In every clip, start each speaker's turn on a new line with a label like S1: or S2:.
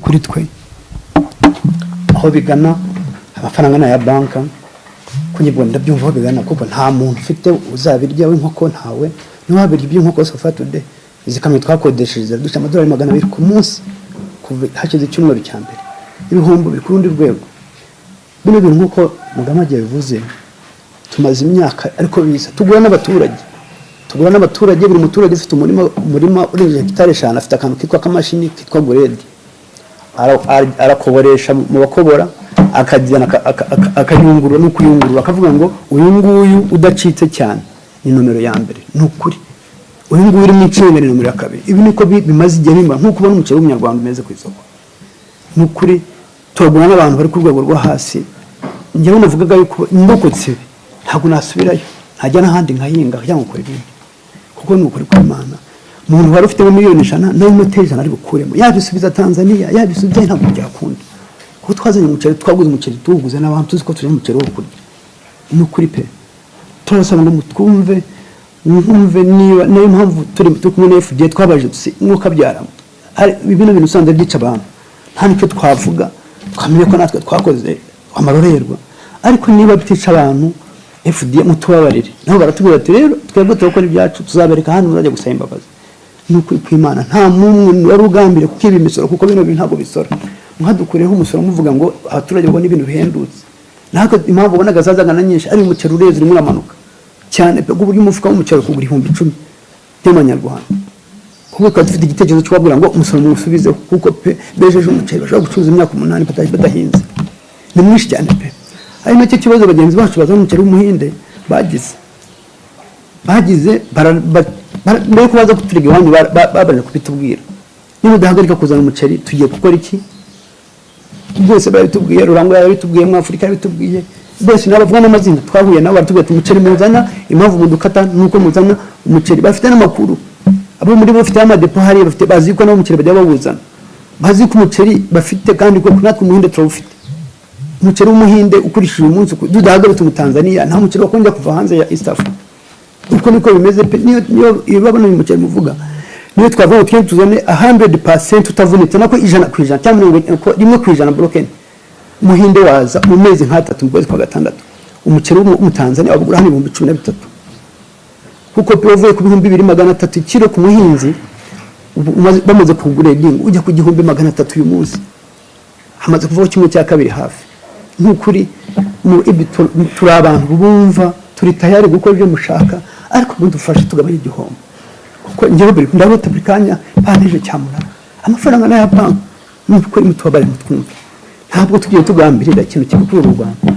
S1: Kuri twe aho bigana, amafaranga ni aya banka. Kunyibwo ndabyumva aho bigana, kuko nta muntu ufite uzabirya w'inkoko, ntawe ntiwabirya iby'inkoko. So far today, izi kamyo twakodesheje ziraduca amadolari 200 ku munsi. Kuva hashize icyumweru cya mbere, ibihombo biri ku rundi rwego. Bino bintu, nk'uko Mugamage yabivuze, tumaze imyaka ariko biza tugura n'abaturage, tugura n'abaturage. Buri muturage ufite umurima urengeje hegitari 5 afite akantu kitwa akamashini kitwa guredi. Arakoboresha mu bakobora, akajyana akayungurura no kuyungurura, akavuga ngo uyu nguyu udacitse cyane ni nomero ya mbere, ni ukuri, uyu nguyu urimo inshinga ni nomero ya kabiri. Ibi niko bimaze igihe bimara, nk'uko ubona umuceri w'umunyarwanda umeze ku isoko. Ni ukuri, turagura n'abantu bari ku rwego rwo hasi. Njyewe navugaga yuko ndokotse ibi ntabwo nasubirayo, ntajya n'ahandi nkahinga cyangwa gukora ibindi, kuko ni ukuri kw'Imana, umuntu wari ufitemo miliyoni 100 nawe inote 100 ari bukuremo, yabisubiza Tanzania, yabisubiza, ntabwo byakunda, kuko twazanye umuceri, twaguze umuceri, tuwuguze n'abantu tuzi ko turi umuceri wo kurya. Ni ukuri pe, turabasaba ngo mutwumve, mwumve niba niyo mpamvu turi kumwe na FDA. Twabaje tusi mwuka byara hari bino bintu usanze byica abantu, nta nicyo twavuga, twamenye ko natwe twakoze amarorerwa, ariko niba bitica abantu, FDA mutubabarire. Nabo baratubwira ati rero twebwe turakora ibyacu, tuzabereka ahandi muzajya gusaba imbabazi. Ni ukuri kw'Imana, nta n'umwe wari ugambiriye kuko ibi misoro, kuko bino bintu ntabwo bisora. Mwadukureho umusoro muvuga ngo abaturage babone ibintu bihendutse. Natwe impamvu ubonaga zazaga na nyinshi ari umuceri ureze, urimo uramanuka cyane pe, ku buryo umufuka w'umuceri kugura 10,000 by'amanyarwanda, kuko twari dufite igitekerezo cyo kubabwira ngo umusoro muwusubizeho, kuko pe bejeje umuceri bashobora gucuruza imyaka 8 badahinze, ni mwinshi cyane pe. Ari nacyo kibazo bagenzi bacu bazana umuceri w'umuhinde bagize mbere yuko baza kuturega iwanyu, babanje kubitubwira: niba udahagarika kuzana umuceri, tugiye gukora iki? Byose barabitubwiye, Rurangwa yarabitubwiye, mu Afurika yarabitubwiye, bose n'abavuga n'amazina twahuye nabo baratubwira ati umuceri muzana, impamvu mudukata nuko muzana umuceri. Bafite n'amakuru, abo muri bo bafite amadepo hariya, bafite, bazi ko nabo umuceri bajya bawuzana, bazi ko umuceri bafite, kandi ko natwe umuhinde turawufite. Umuceri w'umuhinde ukurishije uyu munsi, tudahagaritse umutanzaniya, nta muceri wakongera kuva hanze ya East Africa. Uko niko bimeze pe. Niyo iyo babona uyu muceri muvuga, niyo twavuga ngo tugende tuzane 100% utavunitse, nako 100% cyangwa 1% broken, umuhinde waza mu mezi nk'atatu, mu kwezi kwa gatandatu. Umuceri w'umutanzaniya wabugura hano 13,000, kuko pe wavuye ku 2300 ikiro ku muhinzi, ubu bamaze kuwugradinga ujya ku 1300 uyu munsi, hamaze kuvaho kimwe cya kabiri hafi. Nk'ukuri turi abantu bumva, turi tayari gukora ibyo mushaka, ariko mudufashe tugabanye igihombo, kuko njyewe buri ndarota buri kanya banteje cyamunara, amafaranga n'aya banki. Nukuri mutubabare, mutwumve, ntabwo tugiye tugambirira ikintu kibi kuri uru Rwanda.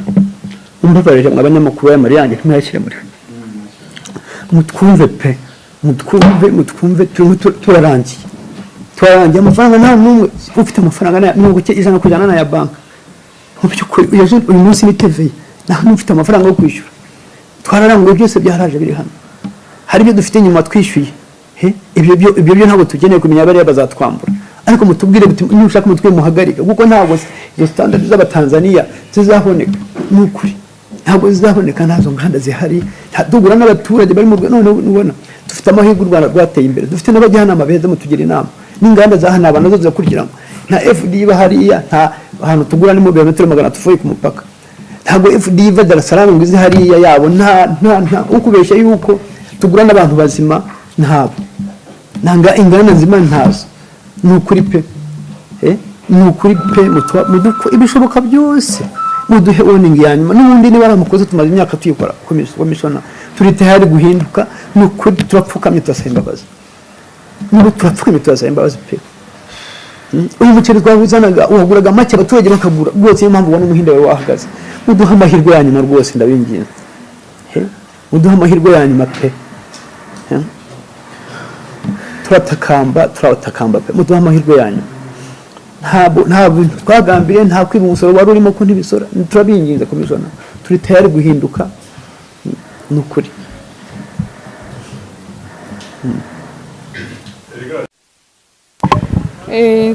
S1: Mumbabarire mwa abanyamakuru, aya mari yanjye ntimuyashyire muri, mutwumve pe, mutwumve, mutwumve, turimo turarangiye, turarangiye. Amafaranga, nta n'umwe ufite amafaranga 90% n'aya banki. Mu by'ukuri uyu munsi ni TVA, nta n'umwe ufite amafaranga yo kwishyura. Twararanguye, byose byaraje biri hano, hari ibyo dufite inyuma twishyuye. He, ibyo byo ntabwo tukeneye kumenya, bariya bazatwambura, ariko mutubwire muti nushaka mutwe muhagarike, kuko ntabwo izo standard z'abatanzaniya zizaboneka. Ni ukuri ntabwo zizaboneka, ntazo nganda zihari. Tugura n'abaturage bari mu Rwanda. None ubona dufite amahirwe, u Rwanda rwateye imbere, dufite n'abajyanama beza mutugira inama, n'inganda za hano nazo zirakurikirana. Nta FDA iba hariya, nta ahantu tugura ni mu birometero 300 uvuye ku mupaka. Ntabwo FDA iva Dar es Salaam ngo ize hariya yabo. Nta ukubeshya yuko tugura n'abantu bazima, ntabo nanga inganda nzima ntazo. Ni ukuri pe. Ni ukuri pe, ibishoboka byose, muduhe warning ya nyuma. N'ubundi niba ari amakosa tumaze imyaka tuyikora, commissioner, turi tayari guhinduka. Ni ukuri turapfukamye, turasaba imbabazi. N'ubu turapfukamye, turasaba imbabazi pe. Uyu muceri twawuzanaga waguraga make, abaturage bakagura rwose, niyo mpamvu ubona umuhinde wawe wahagaze. Muduhe amahirwe ya nyuma rwose, ndabinginze. He, muduhe amahirwe ya nyuma pe. He? Turatakamba, turatakamba pe, muduhe amahirwe ya nyuma. Ntabwo twagambiriye, nta kwiba umusoro wari urimo, ko ntibisora. Turabinginze commissioner, turi tayari guhinduka, ni ukuri.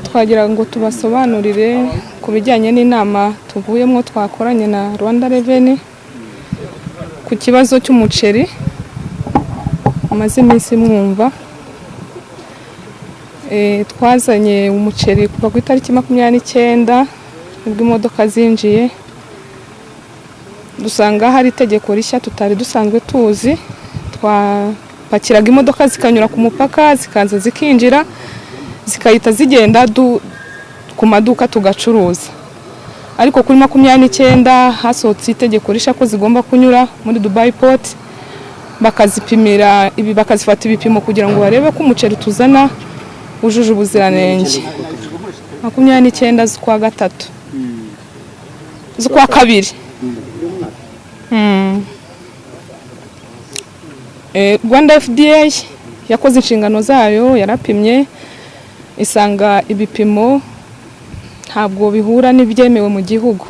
S2: Twagira ngo tubasobanurire ku bijyanye n'inama tuvuyemo twakoranye na Rwanda Revenue ku kibazo cy'umuceri mumaze iminsi mwumva. Twazanye umuceri kuva ku itariki 29, nibwo imodoka zinjiye, dusanga hari itegeko rishya tutari dusanzwe tuzi. Twapakiraga imodoka zikanyura ku mupaka, zikaza zikinjira, zikahita zigenda ku maduka tugacuruza. Ariko kuri 29 hasohotse itegeko rishya ko zigomba kunyura muri Dubai Port, bakazipimira ibi, bakazifata ibipimo kugira ngo barebe ko umuceri tuzana wujuje ubuziranenge. 29 z'ukwa gatatu, z'ukwa kabiri. Rwanda FDA yakoze inshingano zayo, yarapimye isanga ibipimo ntabwo bihura n'ibyemewe mu gihugu.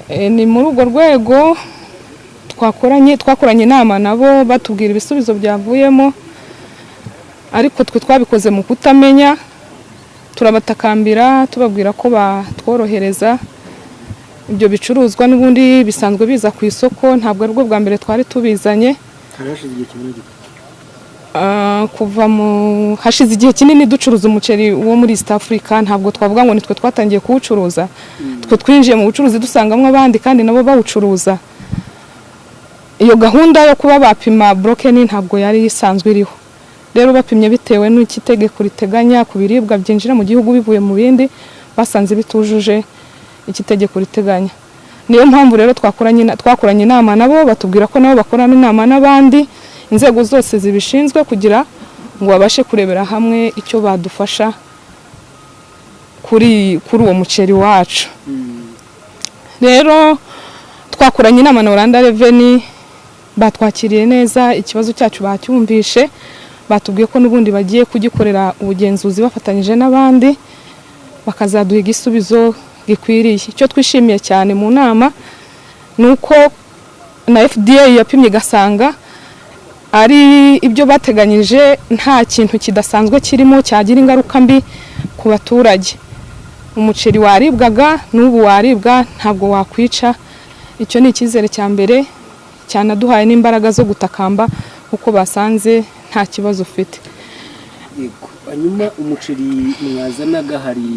S2: Ni muri urwo rwego twakoranye inama nabo, batubwira ibisubizo byavuyemo, ariko twe twabikoze mu kutamenya. Turabatakambira, tubabwira ko batworohereza ibyo bicuruzwa, n'ubundi bisanzwe biza ku isoko, ntabwo aribwo bwa mbere twari tubizanye.
S1: Hari hashize igihe kingana gite?
S2: Kuva mu hashize igihe kinini ducuruza umuceri wo muri East Africa. Ntabwo twavuga ngo nitwe twatangiye kuwucuruza. Twe twinjiye mu bucuruzi dusangamo abandi kandi nabo bawucuruza. Iyo gahunda yo kuba bapima broken ntabwo yari isanzwe iriho. Rero bapimye bitewe n'icyo itegeko riteganya ku biribwa byinjira mu gihugu bivuye mu bindi, basanze bitujuje icyo itegeko riteganya. Niyo mpamvu rero twakoranye inama nabo, batubwira ko nabo bakorana inama n'abandi, inzego zose zibishinzwe, kugira ngo babashe kurebera hamwe icyo badufasha kuri uwo muceri wacu. Rero twakoranye inama na Rwanda Revenue, batwakiriye neza, ikibazo cyacu bacyumvishe, batubwiye ko n'ubundi bagiye kugikorera ubugenzuzi bafatanyije n'abandi, bakazaduha igisubizo gikwiriye. Icyo twishimiye cyane mu nama ni uko na FDA yapimye igasanga ari ibyo bateganyije, nta kintu kidasanzwe kirimo cyagira ingaruka mbi ku baturage. Umuceri waribwaga n'ubu waribwa, ntabwo wakwica. Icyo ni icyizere cya mbere cyanaduhaye n'imbaraga zo gutakamba, kuko basanze nta kibazo ufite.
S3: Yego. Hanyuma umuceri mwazanaga, hari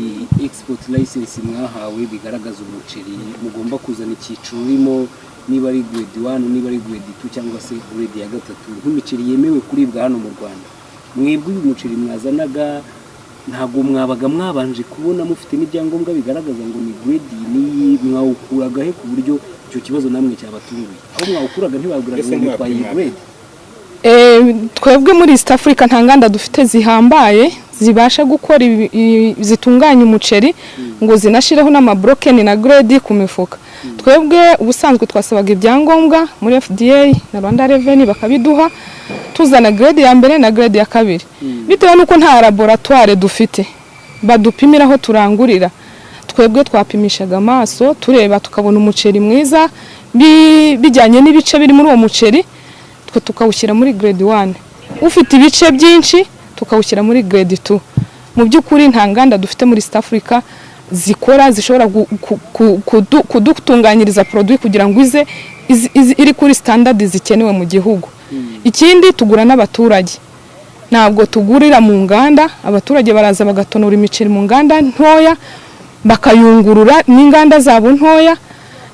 S3: export license mwahawe bigaragaza umuceri mugomba kuzana, icyiciro urimo, niba ari grade 1, niba ari grade 2 cyangwa se grade ya gatatu, nk'imiceri yemewe kuribwa hano mu Rwanda. Mwebwe uyu muceri mwazanaga, ntabwo mwabaga mwabanje kubona mufite n'ibyangombwa bigaragaza ngo ni grade iyi n'iyi? Mwawukuraga he, ku buryo icyo kibazo namwe cyabatunguye? Aho mwawukuraga ntibabwiraga
S4: Ese
S3: ngo mutwaye iyi
S4: ntiwapimwaga?
S3: grade?
S2: Twebwe muri East Africa nta nganda dufite zihambaye zibasha gukora zitunganya umuceri ngo zinashireho n'amabroken na grade ku mifuka. Twebwe ubusanzwe twasabaga ibyangombwa muri FDA na Rwanda Revenue, bakabiduha, tuzana grade ya mbere na grade ya kabiri. Bitewe n'uko nta laboratoire dufite badupimira aho turangurira, twebwe twapimishaga amaso, tureba tukabona umuceri mwiza bijyanye n'ibice biri muri uwo muceri, twe tukawushyira muri grade 1, ufite ibice byinshi tukawushyira muri grade 2. Mu by'ukuri nta nganda dufite muri East Africa zikora, zishobora kudutunganyiriza produit kugira ngo ize iri kuri standard zikenewe mu gihugu. Ikindi, tugura n'abaturage, ntabwo tugurira mu nganda. Abaturage baraza bagatonora imiceri mu nganda ntoya, bakayungurura n'inganda zabo ntoya,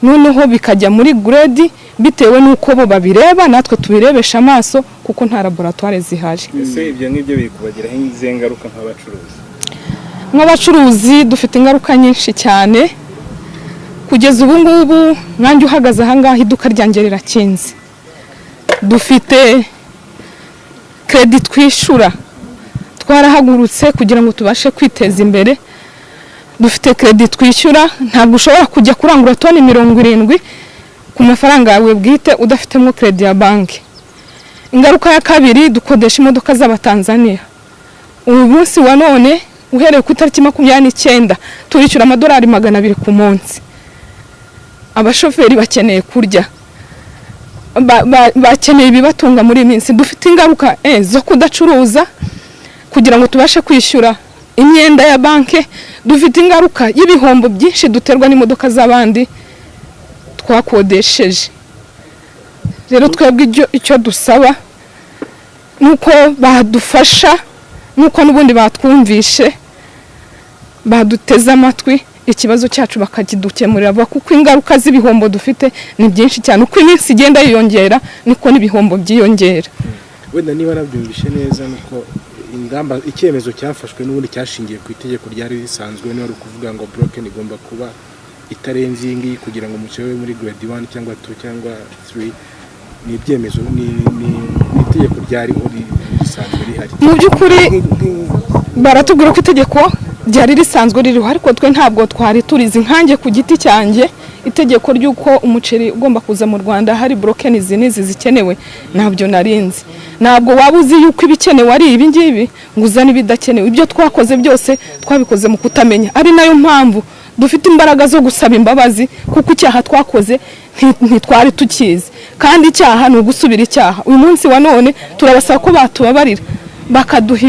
S2: noneho bikajya muri grade bitewe n'uko bo babireba, natwe tubirebesha amaso, kuko nta laboratoire zihari.
S4: Ese ibyo ngibyo biri kubagiraho izihe ngaruka nk'abacuruzi?
S2: Nk'abacuruzi dufite ingaruka nyinshi cyane. Kugeza ubu ngubu nkanjye uhagaze aha ngaha, iduka ryanjye rirakinze. Dufite crédit twishyura, twarahagurutse kugira ngo tubashe kwiteza imbere. Dufite crédit twishyura. Ntabwo ushobora kujya kurangura toni 70 ku mafaranga yawe bwite udafitemo crédit ya banki. Ingaruka ya kabiri, dukodesha imodoka z'Abatanzaniya. Uyu munsi wa none, uhereye ku itariki 29, turishyura amadolari 200 ku munsi. Abashoferi bakeneye kurya, bakeneye ibibatunga muri iyi minsi. Dufite ingaruka zo kudacuruza kugira ngo tubashe kwishyura imyenda ya banki. Dufite ingaruka y'ibihombo byinshi duterwa n'imodoka z'abandi twakodesheje. Rero twebwe icyo dusaba ni uko badufasha. Nk'uko n'ubundi batwumvishe, baduteze amatwi, ikibazo cyacu bakakidukemurira vuba, kuko ingaruka z'ibihombo dufite ni byinshi cyane. Uko iminsi igenda yiyongera, niko n'ibihombo byiyongera.
S5: Wenda niba nabyumvishe neza, nuko ingamba, icyemezo cyafashwe n'ubundi cyashingiye ku itegeko ryari risanzwe, niba ari ukuvuga ngo broken igomba kuba itarenze iyi ngiyi kugira ngo umuceri ube muri grade 1 cyangwa 2 cyangwa 3. Ni ibyemezo, ni itegeko ryariho risanzwe rihari.
S2: Mu by'ukuri baratubwira ko itegeko ryari risanzwe ririho, ariko twe ntabwo twari turizi. Nkanjye ku giti cyanjye, itegeko ry'uko umuceri ugomba kuza mu Rwanda hari broken izi n'izi zikenewe, ntabyo narinzi. Ntabwo waba uzi yuko ibikenewe ari ibi ngibi ngo uzane ibidakenewe. Ibyo twakoze byose twabikoze mu kutamenya, ari nayo mpamvu dufite imbaraga zo gusaba imbabazi, kuko icyaha twakoze ntitwari tukizi, kandi icyaha ni ugusubira icyaha. Uyu munsi wa none turabasaba ko batubabarira, bakaduha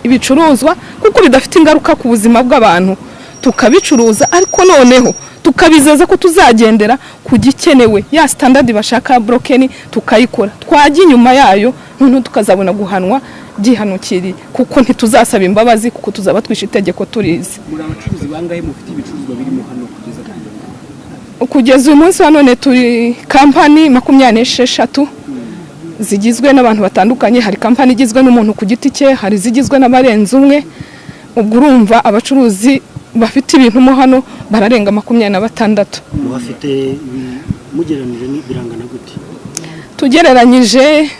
S2: ibicuruzwa, kuko bidafite ingaruka ku buzima bw'abantu, tukabicuruza, ariko noneho tukabizeza ko tuzagendera ku gikenewe, ya standard bashaka broken tukayikora, twajya inyuma yayo noneho tukazabona guhanwa byihanukiriye, kuko ntituzasaba imbabazi, kuko tuzaba twishe itegeko turizi.
S3: Muri abacuruzi bangahe mufite ibicuruzwa birimo hano kugeza kuri ubu?
S2: Kugeza uyu munsi wa none turi kampani 26 zigizwe n'abantu batandukanye. Hari kampani igizwe n'umuntu ku giti cye, hari izigizwe n'abarenze umwe. Ubwo urumva abacuruzi bafite ibintu mo hano bararenga 26.
S6: Bafite mugereranije birangana gute?
S2: Tugereranyije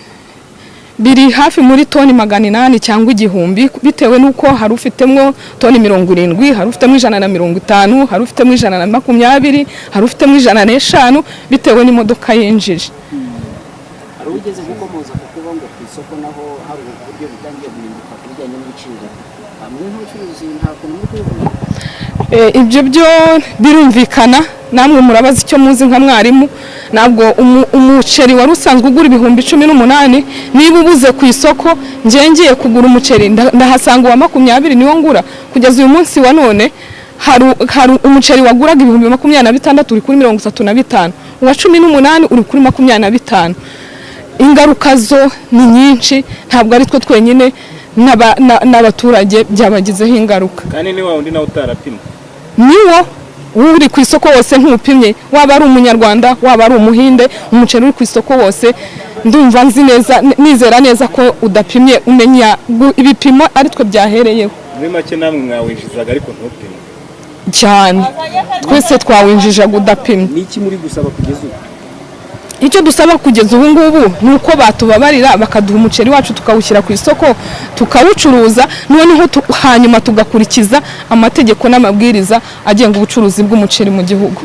S2: biri hafi muri toni 800 cyangwa 1000, bitewe n'uko hari ufitemo toni 70, hari ufitemo 150, hari ufitemo 120, hari ufitemo 105, bitewe n'imodoka yinjije.
S7: Hari uwigeze gukomoza ku kuba ngo ku isoko naho hari uburyo bitangiye guhinduka ku bijyanye n'ibiciro. Mwe nk'abacuruzi nta kuntu muri kubivuga?
S2: Ibyo byo birumvikana, namwe murabaza icyo muzi nka mwarimu. Ntabwo umuceri wari usanzwe ugura 18,000, niba ubuze ku isoko, njye ngiye kugura umuceri ndahasanga uwa 20, niwo ngura. Kugeza uyu munsi wa none hari umuceri waguraga 26,000 uri kuri 35, uwa 18 uri kuri 25. Ingaruka zo ni nyinshi, ntabwo ari twe twenyine, n'abaturage byabagizeho ingaruka.
S4: Kandi ni wa wundi nawe utarapimwe.
S2: Niwo uri ku isoko wose ntupimye, waba ari umunyarwanda, waba ari umuhinde, umuceri uri ku isoko wose ndumva nzi neza, nizera neza ko udapimye. Umenya ibipimo ari twe byahereyeho.
S4: Muri make namwe mwawinjizaga ariko ntupimwe.
S2: Cyane, twese twawinjijaga udapimye.
S3: Ni iki muri gusaba kugeza ubu?
S2: Icyo dusaba kugeza ubu ngubu ni uko batubabarira, bakaduha umuceri wacu, tukawushyira ku isoko, tukawucuruza, noneho hanyuma tugakurikiza amategeko n'amabwiriza agenga ubucuruzi bw'umuceri mu gihugu.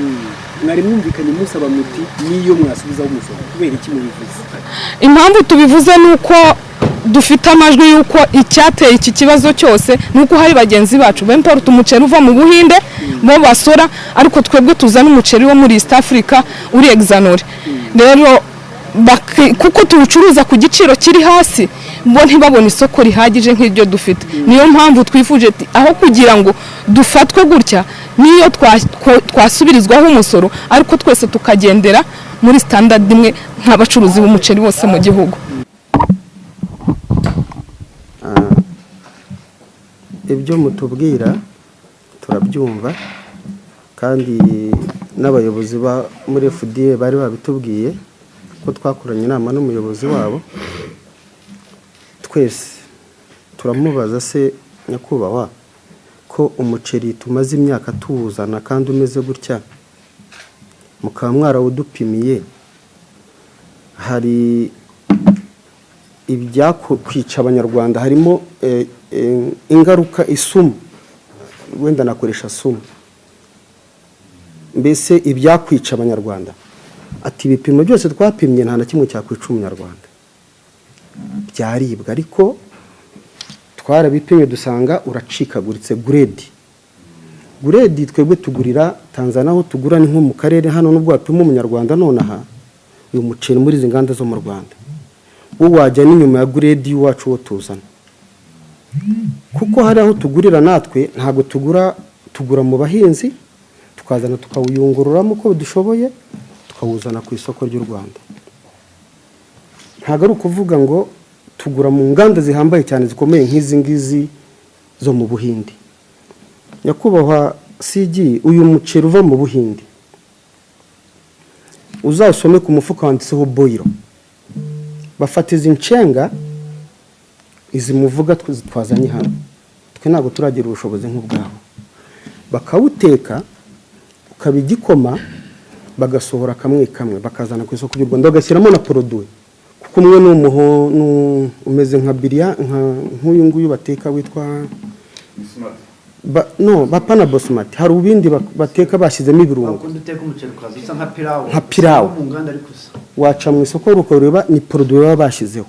S3: Mwari mwumvikanye musaba muti niyo mwasubizaho umusoro, kubera iki mubivuze?
S2: Impamvu tubivuze ni uko dufite amajwi y'uko icyateye iki kibazo cyose ni uko hari bagenzi bacu bemporuta umuceri uva mu Buhinde, bo basora, ariko twebwe tuzana umuceri wo muri East Africa uri exonéré. Rero kuko tuwucuruza ku giciro kiri hasi, bo ntibabone isoko rihagije nk'iryo dufite. Niyo mpamvu twifuje ati, aho kugira ngo dufatwe gutya, niyo twasubirizwaho umusoro, ariko twese tukagendera muri standard imwe nk'abacuruzi b'umuceri bose mu gihugu.
S8: Ibyo mutubwira turabyumva, kandi n'abayobozi ba muri FDA bari babitubwiye ko twakoranye inama n'umuyobozi wabo. Twese turamubaza: "Se nyakubahwa, ko umuceri tumaze imyaka tuwuzana kandi umeze gutya, mukaba mwarawudupimiye, hari ibyakwica abanyarwanda, harimo ingaruka, isumu, wenda nakoresha sumu, mbese ibyakwica abanyarwanda?" Ati: "Ibipimo byose twapimye, nta na kimwe cyakwica umunyarwanda, byaribwa, ariko twarabipimye dusanga uracikaguritse grade." Grade twebwe tugurira Tanzania, aho tugura ni nko mu karere hano. Nubwo wapima umunyarwanda nonaha uyu muceri muri izi nganda zo mu Rwanda, wo wajya n'inyuma ya grade y'iwacu wo tuzana, kuko hari aho tugurira natwe. Ntabwo tugura, tugura mu bahinzi, tukazana, tukawuyungururamo uko dushoboye, tukawuzana ku isoko ry'u Rwanda. Ntabwo ari ukuvuga ngo Tugura mu nganda zihambaye cyane, zikomeye nk'izi ngizi zo mu Buhinde. Nyakubahwa CG, uyu muceri uva mu Buhinde, uzasome ku mufuka wanditseho boilo. Bafata izi ncenga, izi muvuga twazanye hano, twe ntabwo turagira ubushobozi nk'ubwabo, bakawuteka ukaba igikoma, bagasohora kamwe kamwe, bakazana ku isoko ry'u Rwanda, bagashyiramo na produit, kuko umwe ni umuho umeze nka biriya, nk'uyu nguyu bateka witwa no bapana basmati. Hari ubindi bateka bashyizemo ibirungo.
S1: Bakunda uteka umuceri ukaza usa nka pilawu.
S8: Nka pilawu.
S1: Mu nganda ariko usa.
S8: Waca mu isoko ukareba ni produit baba bashyizeho,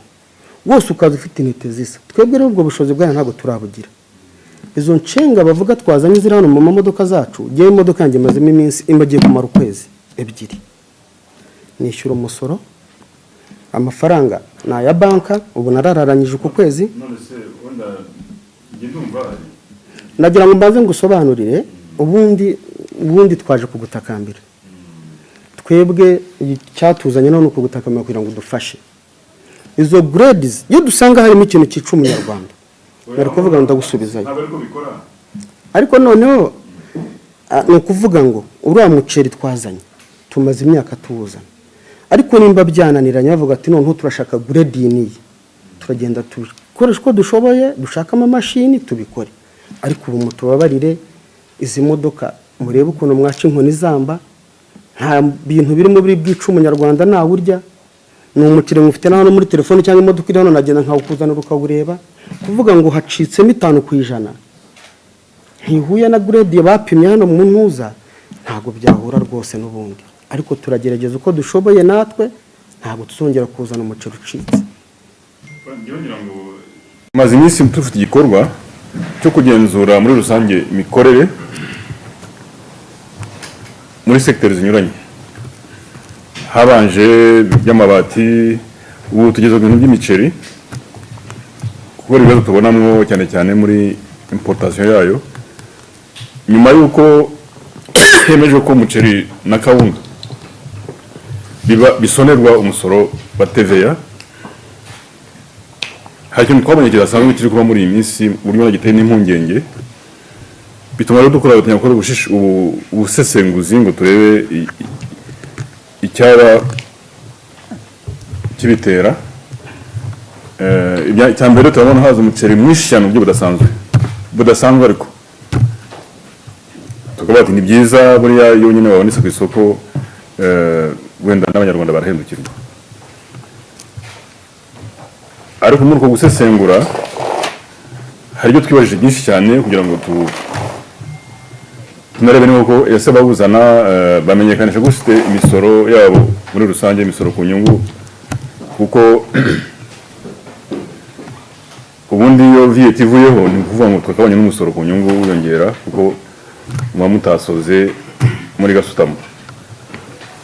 S8: wose ukaza ufite intete zisa. Twebwe rero ubwo bushobozi bwayo ntabwo turabugira. Izo ncenga bavuga twazanye ziri hano mu mamodoka zacu, ngewe imodoka yanjye imazemo iminsi, imagiye kumara ukwezi ebyiri, nishyura umusoro, amafaranga ni aya banka, ubu narararanyije uku kwezi.
S9: None se wenda njye ndumva
S8: Nagira ngo mbanze ngusobanurire. Ubundi twaje kugutakambira twebwe, icyatuzanye none ukugutakambira kugira ngo udufashe. Izo grades, iyo dusanga harimo ikintu cyica umunyarwanda, nari kuvuga ngo ndagusubizayo.
S9: Ntabwo ariko bikora.
S8: Ariko noneho ni ukuvuga ngo uriya muceri twazanye tumaze imyaka tuwuzana, ariko nimba byananiranye bavuga ati noneho turashaka grade iyi n'iyi, turagenda tubikoresha uko dushoboye, dushakamo amamashini tubikore. Ariko ubu mutubabarire, izi modoka murebe ukuntu mwaca inkoni zamba. Nta bintu birimo biri bwica umunyarwanda, nawurya. Ni umuceri mufite na hano muri telefone cyangwa imodoka iri hano, nagenda nkawukuzanira ukawureba. Kuvuga ngo hacitsemo 5% ntihuye na grade bapimye hano mu ntuza, ntabwo byahura rwose n'ubundi. Ariko turagerageza uko dushoboye natwe, ntabwo tuzongera kuzana umuceri ucitse.
S9: Njyewe ngira ngo maze iminsi dufite igikorwa cyo kugenzura muri rusange imikorere muri segiteri zinyuranye. Habanje iby'amabati, ubu tugeze ku bintu by'imiceri, kubera ibibazo tubonamwo cyane cyane muri importation yayo, nyuma y'uko hemejwe ko umuceri na kawunga biba bisonerwa umusoro wa TVA. Hari ikintu twabonye kidasanzwe kiri kuba muri iyi minsi, uburyo giteye n'impungenge, bituma rero dukora gukora ubusesenguzi ngo turebe icyaba kibitera. Icya mbere, turabona haza umuceri mwinshi cyane mu buryo budasanzwe, ariko tukavuga ati ni byiza buriya iyo nyine wabonetse ku isoko, wenda n'abanyarwanda barahendukirwa. Ariko muri uko gusesengura hari ibyo twibajije byinshi cyane kugira ngo tunarebe niba ko ese bawuzana bamenyekanisha gute imisoro yabo muri rusange, imisoro ku nyungu, kuko ubundi iyo VAT ivuyeho ni ukuvuga ngo twakabonye n'umusoro ku nyungu wiyongera, kuko muba mutasoze muri gasutamo.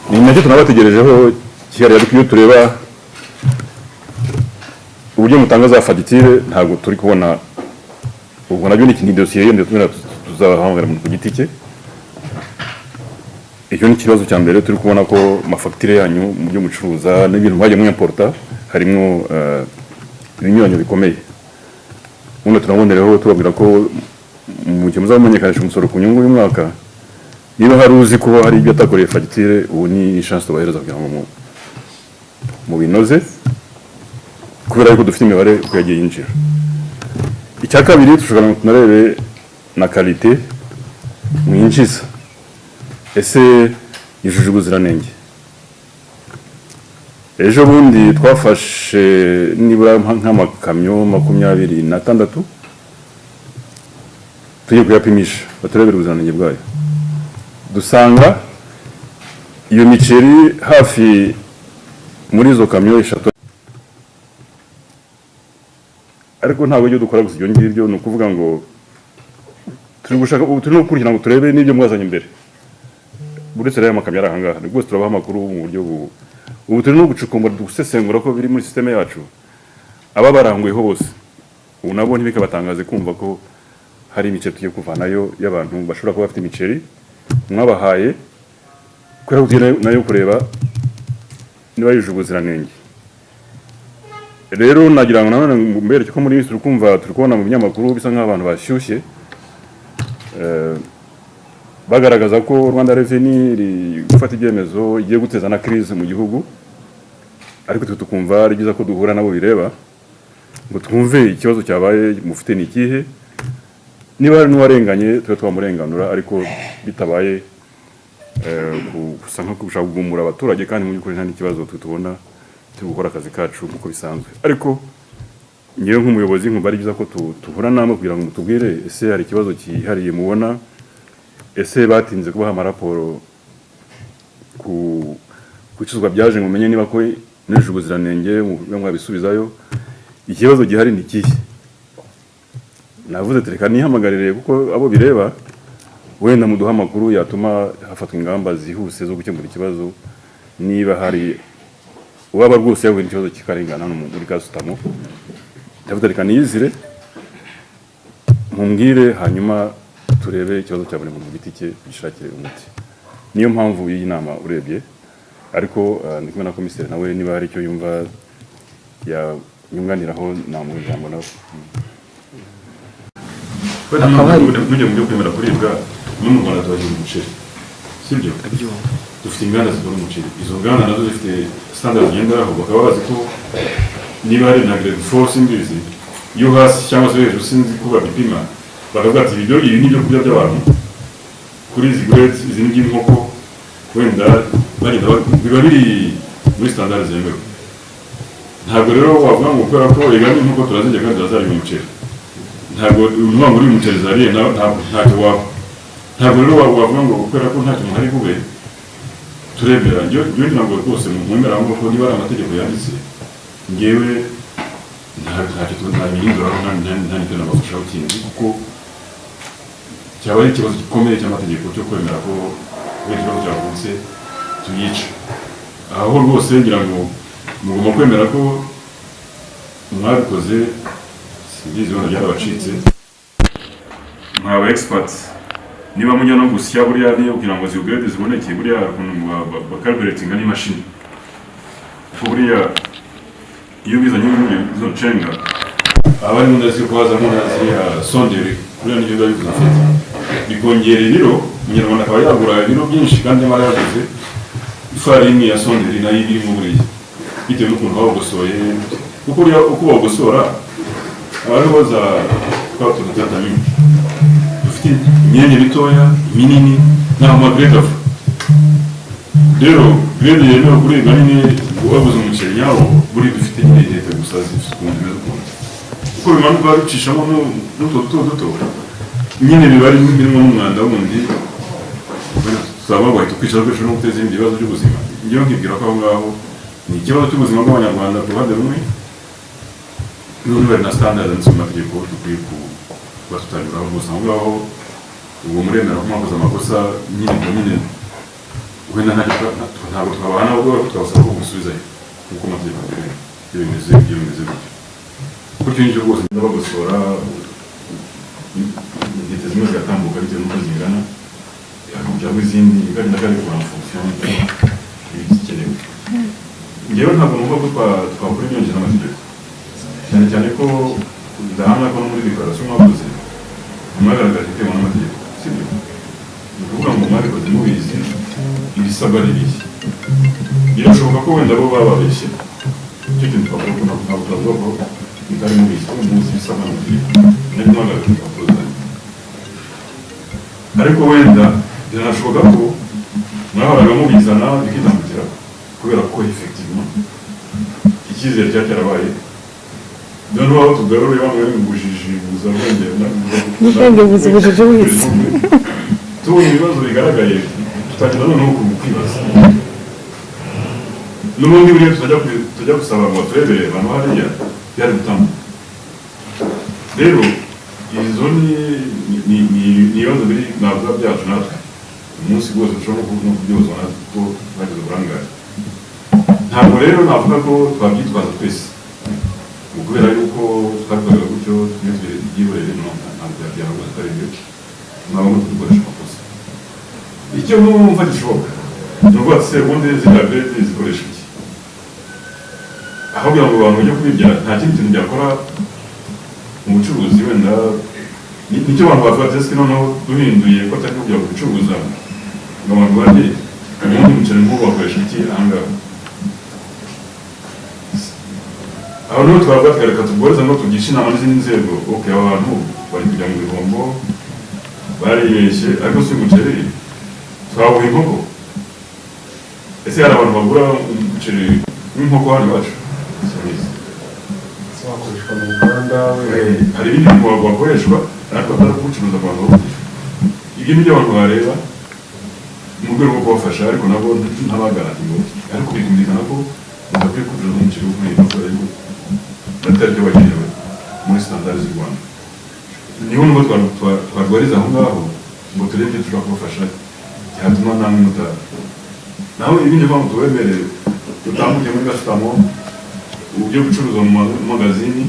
S9: Ni nacyo tunabategerejeho kihariye. Ariko iyo tureba uburyo mutanga za fagitire, ntabwo turi kubona. Ubwo nabyo ni ikindi dosiye yindi tuzabahamagara ku giti cye. Icyo ni ikibazo cya mbere turi kubona, ko amafagitire yanyu mu byo mucuruza n'ibintu mwagiye mwimporta harimo ibinyuranyo bikomeye. Ubundi turabonereho tubabwira ko mu gihe muzamenyekanisha umusoro ku nyungu y'umwaka, niba hari uzi ko hari ibyo atakoreye fagitire, ubu ni chance tubahereza kugira ngo mubinoze, kubera yuko dufite imibare uko yagiye yinjira. Icya kabiri, dushobora ngo tunarebe na qualité mwinjiza, ese yujuje ubuziranenge? Ejo bundi twafashe nibura nk'amakamyo 26, tugiye kuyapimisha baturebere ubuziranenge bwayo, dusanga iyo miceri hafi muri izo kamyo eshatu. Ariko ntabwo ibyo dukora gusa ibyo ngibyo. Ni ukuvuga ngo turi gushaka ubu, turi no gukurikirana ngo turebe n'ibyo mwazanye imbere. Uretse rero amakamyo ari ahangaha, ni rwose turabaha amakuru mu buryo ubu turi no gucukumbura, gusesengura ko biri muri système yacu. Aba baranguyeho bose ubu nabo ntibikabatangaze kumva ko hari imiceri tugiye kuvanayo y'abantu bashobora kuba bafite imiceri mwabahaye, kubera ko tugiye nayo kureba niba yujuje ubuziranenge. Rero nagira ngo nanone mbereke ko muri turi kumva, turi kubona mu binyamakuru bisa nk'aho abantu bashyushye, bagaragaza ko Rwanda Revenue iri gufata ibyemezo igiye guteza na crise mu gihugu, ariko twe tukumva ari byiza ko duhura nabo bireba ngo twumve ikibazo cyabaye mufite ni ikihe. Niba hari n'uwarenganye tube twamurenganura, ariko bitabaye gusa nko gushaka kugumura abaturage, kandi mu by'ukuri nta n'ikibazo twe tubona, turi gukora akazi kacu nk'uko bisanzwe. Ariko ngewe nk'umuyobozi nkumva ari byiza ko tuhura namwe kugira ngo mutubwire ese hari ikibazo cyihariye mubona, ese batinze kubaha amaraporo ku bicuruzwa byaje ngo mumenye niba ko nujuje ubuziranenge mube mwabisubizayo, ikibazo gihari ni ikihe? Navuze reka nihamagarire kuko abo bireba wenda muduha amakuru yatuma hafatwa ingamba zihuse zo gukemura ikibazo, niba hari uwaba rwose yahuye n'ikibazo kikarengana hano muri gasutamo. Ndavuze reka niyizire mumbwire, hanyuma turebe ikibazo cya buri muntu ku giti cye, gishakire umuti. Niyo mpamvu y'iyi nama urebye. Ariko ndi kumwe na komiseri, nawe niba hari icyo yumva yanyunganiraho namuha ijambo nawe.
S8: Hakaba hari-
S9: Nujya mu byo kwemera kuribwa, no mu Rwanda tuhahinga umuceri, sibyo? Dufite inganda zikora umuceri, izo nganda nazo zifite standard zigenderaho, bakaba bazi ko niba hari na grade 4 simbizi yo hasi cyangwa se hejuru, sinzi ko babipima, bakavuga ati ibyo ibi ni ibyo kurya by'abantu kuri izi grades, izi ni iby'inkoko, wenda bagenda biba biri muri standard zemewe. Ntabwo rero wavuga ngo kubera ko ega n'inkoko turazirya kandi turazarya umuceri, ntabwo uvuga ngo uri umuceri zariye ntacyo waba. Ntabwo rero wavuga ngo kubera ko ntacyo muhari bube turemera. Njyewe ngira ngo rwose mwemera aho ko niba ari amategeko yanditse, ngewe ntacyo ntabihinduraho, nta n'icyo nabafashaho kindi, kuko cyaba ari ikibazo gikomeye cy'amategeko cyo kwemera ko kubera ikibazo cyavutse tuyica. Aho rwose ngira ngo mugomba kwemera ko mwabikoze, simbizi wenda byarabacitse mwaba experts. Niba mujya no gusya buriya niyo kugira ngo zigrade ziboneke, buriya hari ukuntu bakalibratinga n'imashini, kuko buriya iyo bizanye muri izo ncenga aba arimo ndazi ko hazamo na ziriya sonderi, buriya nibyo biba bivuze mfite bikongera ibiro, umunyarwanda akaba yagura ibiro byinshi kandi nyamara yaguze ifarini ya sonderi nayo iba irimo buriya, bitewe n'ukuntu bagosoye, kuko buriya uko bagosora aba ariho za twa tuntu twatamini dufite imyenge mitoya, iminini n'aho amagrade ava. Rero grade yemewe kuribwa nyine wabuze umuceri nyawo, buri dufite nyine intete gusa zifite ukuntu zimeze ukuntu, uko bimanuka bicishamo n'utwo duto duto nyine biba ari birimo n'umwanda wundi, tuzaba wahita ukwicara ukoresha no guteza ibindi bibazo by'ubuzima. Ngewe nkibwira ko aho ngaho ni ikibazo cy'ubuzima bw'abanyarwanda ku ruhande rumwe, n'ubundi bari na standard zanditse mu mategeko dukwiye kuba tutanyuraho gusa. Aho ngaho ubwo muremera ko mwakoze amakosa nyine, ubwo nyine wenda ntabwo twabahana, ahubwo twabasaba ko gusubizayo nk'uko amategeko ateganya. Iyo bimeze gutyo gutyo nicyo rwose ndabagosora, intete zimwe zigatambuka bitewe n'uko zingana, hakongeraho izindi bikagenda kabikora en fonction y'ibikenewe. Ngewe ntabwo numva ko twakora imyongereza n'amategeko, cyane cyane ko ndahamya ko no muri déclaration mwakoze mwagaragaje itewe n'amategeko, sibyo? Ni ukuvuga ngo mwabikoze mubizi ibisabwa ari ibihe. Birashoboka ko wenda bo bababeshye, icyo kintu twavuga ko ntabwo twavuga ko mutari mubizi, ko muzi ibisabwa n'amategeko nari mwagaragaje impapuro zanyu. Ariko wenda biranashoboka ko mwahoraga mubizana bikitambukira kubera ko effectivement icyizere cyari cyarabaye. Noneho aho tugaruye bamwe mu bujiji buza bwenge.
S2: Ubwenge buza ubujiji wese.
S9: Tubonye ibibazo bigaragaye, tutangira noneho kwibaza n'ubundi buriya tujya gusaba ngo baturebere abantu hariya byari gutambuka. Rero izo ni ibibazo biri navuga byacu natwe umunsi wose dushobora no kubyozwa natwe kuko twagize uburangare. Ntabwo rero navuga ko twabyitwaza twese ngo kubera yuko twabikoraga gutyo tumwe byihorere. No, ntabwo byaba rwose atari byo, mwaba muri dukoresha amakosa. Icyo numva gishoboka ni ukuvuga ati se ubundi ziriya grade zikoresha iki? Aho kugira ngo abantu bajye kubirya, nta kindi kintu byakora mu bucuruzi wenda. Nicyo abantu bavuga ati: "Ese noneho duhinduye ko atari kujya gucuruza ngo abantu barye, ubundi umuceri nk'ubu wakoresha iki ahangaha?" Aho niho twavuga tukareka tubworeze ngo tugishe inama n'izindi nzego. Ok, aba bantu bari kujya mu bihombo, baribeshye, ariko si umuceri twawuha inkoko? Ese hari abantu bagura umuceri w'inkoko hano iwacu? Simbizi.
S5: Wakoreshwa mu ruganda?
S9: Hari ibindi bintu wakoreshwa ariko atari kuwucuruza ku bantu bawugira. Ibyo nibyo abantu bareba mu rwego rwo kubafasha, ariko nabo ntabagarati ngo, ariko bikumvikana ko badakwiye kucuruza umuceri wo muri kubera yuko atari byo wagenewe muri standard z'u Rwanda. Niho nubwo twarwariza aho ngaho ngo turebe ibyo dushobora kubafasha cyatuma namwe muta naho ibindi mpamvu tubemerere dutambuke muri gasutamo, uburyo gucuruza mu magazini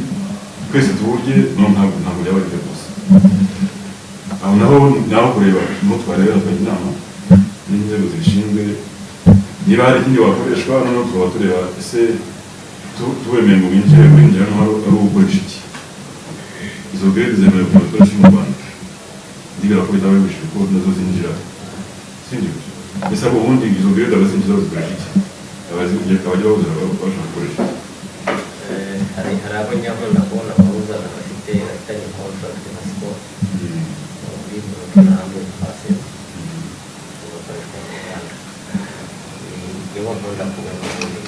S9: twese tuburye. No ntabwo byaba ari byo gusa. Aho naho naho kureba, niho twarebera tukajya inama n'inzego zibishinzwe niba hari ikindi wakoreshwa. Noneho tukaba tureba ese tuwemeye ngo winjire, winjira no ari ugukoresha iki? Izo grade zemewe ku bakoresha mu Rwanda, ndibwira ko bitaba bibujijwe ko nazo zinjira, sibyo? Ese abo ubundi izo grade abazinjiza bazikoresha iki? Abajya bawuzana bashaka gukoresha iki?
S10: Hari abo nyabona kubona abawuzana bafitanye contract na Skol muri broken 100% ugakoreshwa mu Rwanda. Nibo nkunda kubona ubundi.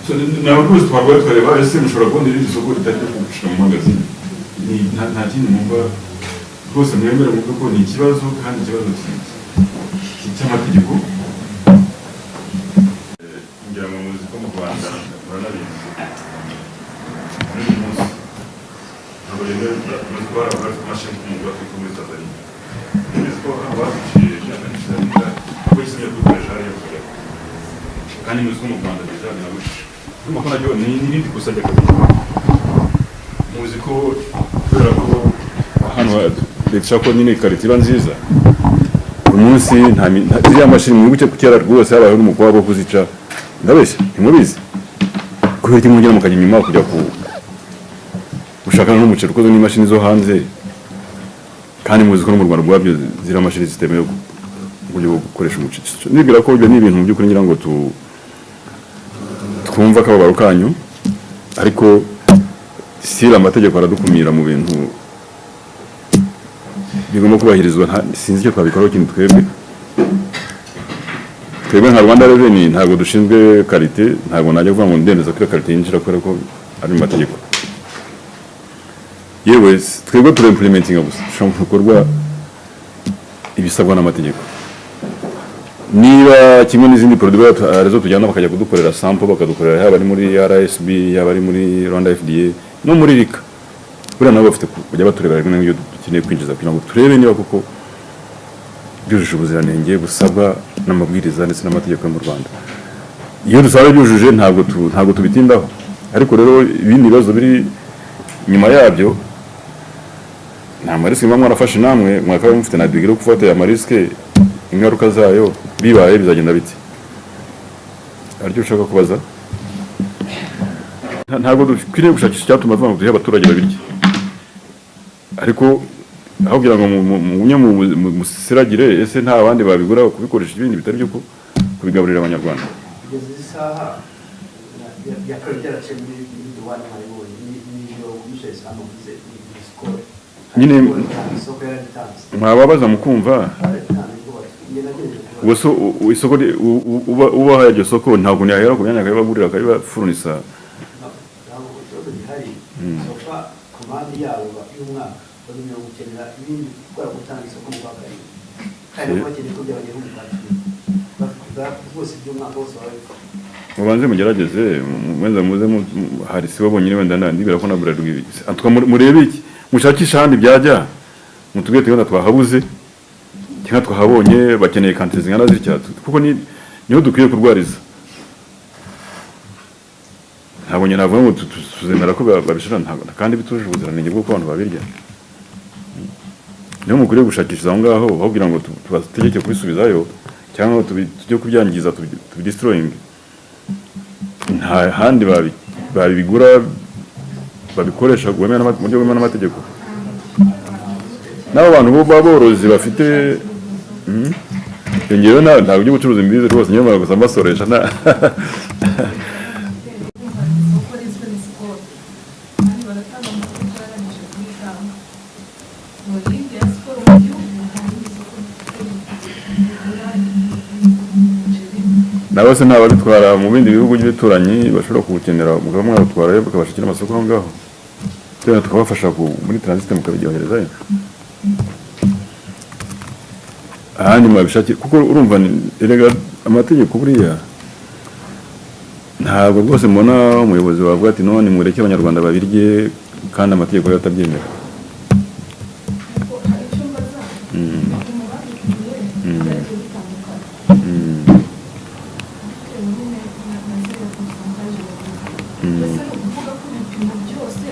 S9: So, ntabwo rwose twarwaye tukareba ese mushobora kubona irindi soko ritari ryo gushira mu magazini. Nta kindi mwumva rwose mwemere mwumve ko ni ikibazo, kandi ikibazo cy'amategeko. Ngira ngo muzi ko mu Rwanda, muranabizi, muri uyu munsi ntabwo yemewe. Muzi ko hari abafite imashini ku Afurika, muri Tanzania. Muzi ko hano baziciye imyaka myinshi irarenga kuko isimye kubikoresha hariya kujya, kandi muzi ko mu Rwanda déjà birabujijwe. Urumva ko naryo ni n'irindi kosa ry'akazi. Muzi ko kubera ko hano leta ishaka ko nyine qualité iba nziza, uyu munsi ziriya mashini mwibuke ko kera rwose habayeho n'umukwabo wo kuzica. Ndabeshya? Ntimubizi? Kubera iki mwongera mukajya inyuma kujya ku gushakana n'umuceri ukoze n'imashini zo hanze, kandi muzi ko no mu Rwanda ubwabyo ziriya mashini zitemewe mu buryo bwo gukoresha umuceri? Nibwira ko ibyo ni ibintu mu by'ukuri ngira ngo twumva akababaro kanyu, ariko sira amategeko aradukumira mu bintu bigomba kubahirizwa. Sinzi icyo twabikoraho ikintu. Twebwe nka Rwanda Revenue ntabwo dushinzwe qualité. Ntabwo najya kuvuga ngo ndemeza ko iyo qualité yinjira kubera ko ari mu mategeko. Yewe, twebwe tura implementinga gusa, dushobora mu bikorwa ibisabwa n'amategeko. Niba kimwe n'izindi produit arizo tujyana bakajya kudukorera sample, bakadukorera yaba ari muri RSB, yaba ari muri Rwanda FDA no muri RICA, buriya nabo bafite kujya baturebera rimwe n'ibyo dukeneye kwinjiza kugira ngo turebe niba koko byujuje ubuziranenge busabwa n'amabwiriza ndetse n'amategeko yo mu Rwanda. Iyo dusaba byujuje, ntabwo tubitindaho. Ariko rero ibindi bibazo biri nyuma yabyo ni ama risques muba mwarafashe namwe, mwakaba mufite na degré yo gufata aya ma risques, ingaruka zayo bibaye bizagenda bite? Aricyo ushaka kubaza? Ntabwo dukwiriye gushakisha icyatuma tuvuga ngo duhe abaturage babirye, ariko aho kugira ngo mugumye musiragire, ese nta bandi babigura kubikoresha ibindi bitari byo kubigaburira Abanyarwanda?
S1: Kugeza izi saha byakaba byaraciye muri douane, mwabibonye n'ibyo komiseri amuvuze ni Skol.
S9: Nyine
S1: isoko yararitanze.
S9: Mwababaza mukumva.
S1: Yararitanze rwose, njye nagerageje kubaza.
S9: Ubwo se isoko ubahaye iryo soko ntabwo yahera ku myanya akabibagurira, akabibafurunisa?
S1: Ntabwo ikibazo gihari. Sofa commande yabo y'umwaka bagumya gukenera ibindi gukora, gutanga isoko mu kwa karindwi, kandi nabo bakeneye ko byabageraho mu kwa 10. Rwose iby'umwaka wose baba babifite.
S9: Mubanze mugerageze, mwenda muze hari sibo bonyine wenda ndibwira ko na Bralirwa en tout cas murebe iki, mushakishe ahandi byajya, mutubwire tuti wenda twahabuze cyangwa twahabonye, bakeneye quantité zingana zitya, kuko ni niho dukwiye kurwariza. Ntabwo njye navuga ngo tuzemera ko babishira ntabwo kandi bitujuje ubuziranenge bw'uko abantu babirya. Niho mukwiriye gushakisha aho ngaho, aho kugira ngo tubategeke kubisubizayo cyangwa ngo tujye kubyangiza, tubidestroyinge. Nta handi babigura, babikoresha mu buryo bwemewe n'amategeko. N'abo bantu b'aborozi bafite ngewe ntabwo iby'ubucuruzi mbizi rwose, niyo mpamvu gusa mbasoresha nta.
S2: Isoko rizwi ni Skol, kandi baratanga amakuru barangije kuyitanga mu yindi ya Skol mu gihugu. Nta rindi soko rigura umuceri.
S9: Nabo se ntababitwara mu bindi bihugu by'ibituranyi bashobora kuwukenera, mukaba mwawutwarayo bakabashakira amasoko aho ngaho, tugenda tukabafasha muri transit mukabyoherezayo ahandi mwabishakira? Kuko urumva erega amategeko buriya ntabwo rwose mbona umuyobozi wavuga ati: "None mureke Abanyarwanda babirye," kandi amategeko yo atabyemera.
S2: Ariko hari icyo mbaza: ibipimo babipimye byagiye bitandukana bitewe nyine na ziriya pourcentage bavuga. Mbese ni ukuvuga ko ibipimo byose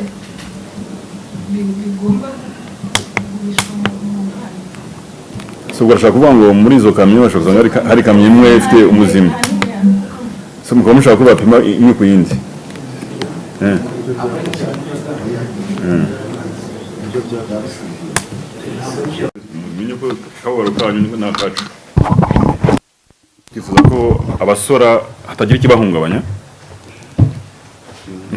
S2: bigomba kugurishwa mu nganda?
S9: So urashaka kuvuga ngo muri izo kamyo bashobora gusanga hari kamyo imwe ifite umuzima, so mukaba mushaka ko bapima imwe ku yindi? Mumenye ko akababaro kanyu ni akacu. Twifuza ko abasora hatagira ikibahungabanya,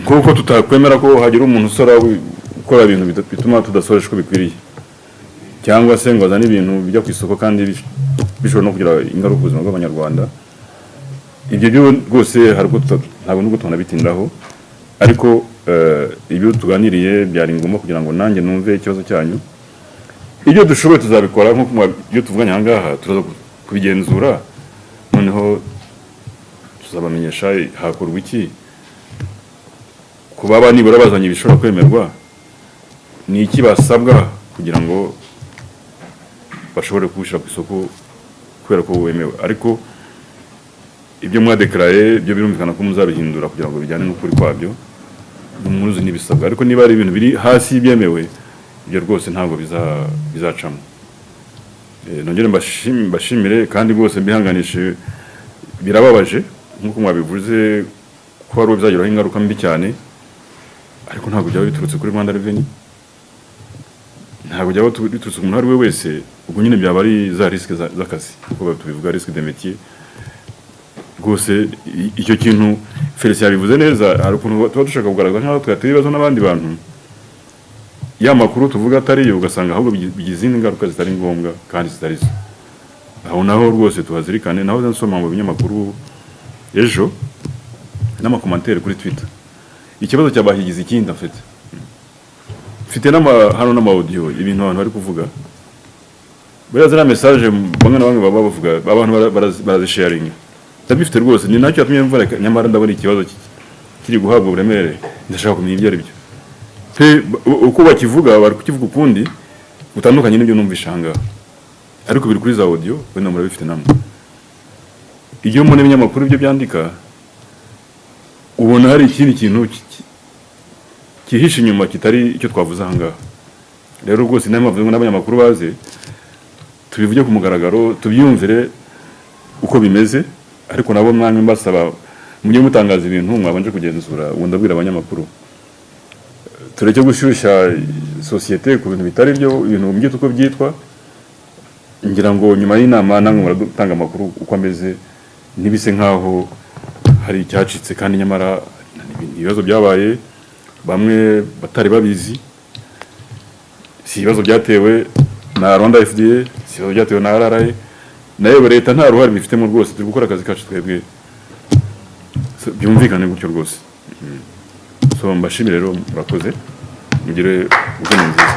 S9: nk'uko tutakwemera ko hagira umuntu usora ukora ibintu bituma tudasoresha uko bikwiriye, cyangwa se ngo azane ibintu bijya ku isoko kandi bishobora no kugira ingaruka ku buzima bw'Abanyarwanda. Ibyo byo rwose hari ubwo ntabwo nubwo tunabitindaho, ariko ibyo tuganiriye byari ngombwa kugira ngo nanjye numve ikibazo cyanyu. Ibyo dushoboye tuzabikora, nk'uko ibyo tuvuganye aha ngaha turaza kubigenzura, noneho tuzabamenyesha hakorwa iki ku baba nibura bazanye ibishobora kwemerwa, ni iki basabwa kugira ngo bashobore kuwushyira ku isoko kubera ko wemewe. Ariko ibyo mwadekaraye byo birumvikana ko muzabihindura kugira ngo bijyane n'ukuri kwabyo, muzi n'ibisabwa. Ariko niba ari ibintu biri hasi y'ibyemewe, ibyo rwose ntabwo bizacamo. Nongere mbashimire kandi rwose mbihanganishe. Birababaje nk'uko mwabivuze ko hari uwo bizagiraho ingaruka mbi cyane, ariko ntabwo byaba biturutse kuri Rwanda Revenue, ntabwo byaba biturutse ku muntu uwo ari we wese. Ubwo nyine byaba ari za risque z'akazi, kuko tubivuga risque de métier. Rwose icyo kintu Felicien yabivuze neza. Hari ukuntu tuba dushaka kugaragaza nk'aho twateye ibibazo n'abandi bantu, ya makuru tuvuga atari yo, ugasanga ahubwo bigize izindi ngaruka zitari ngombwa kandi zitari zo. Aho naho rwose tuhazirikane. Naho nsoma mu binyamakuru ejo n'amacommentaires kuri Twitter, ikibazo cyabahigize ikindi. Mfite hano n'ama audio, ibintu abantu bari kuvuga. Buriya ziriya message bamwe na bamwe baba bavuga, abantu barazisharinga, ndabifite rwose. Ni nacyo yatumye mvura, nyamara ndabona ikibazo kiri guhabwa uburemere, ndashaka kumenya ibyo ari byo pe. Uko bakivuga, bari kukivuga ukundi gutandukanye n'ibyo numvishe aha ngaha, ariko biri kuri za audio, wenda murabifite namwe. Iyo mbona ibinyamakuru ibyo byandika, ubona hari ikindi kintu cyihishe inyuma kitari icyo twavuze aha ngaha. Rero rwose niyo mpamvu n'abanyamakuru baze tubivuge ku mugaragaro, tubyumvire uko bimeze. Ariko nabo mwanya mbasaba, mujye mutangaza ibintu mwabanje kugenzura. Ubu ndabwira abanyamakuru, tureke gushyushya sosiyete ku bintu bitari byo, ibintu byitwa uko byitwa. Ngira ngo nyuma y'inama namwe muratanga amakuru uko ameze, ntibise nk'aho hari icyacitse kandi nyamara ibibazo byabaye bamwe batari babizi. Si ibibazo byatewe na Rwanda FDA, si ibibazo byatewe na RRA, nayo leta nta ruhare bifitemo rwose. Turi gukora akazi kacu twebwe. So, byumvikane gutyo rwose. So mbashimire rero, murakoze, mugire weekend nziza.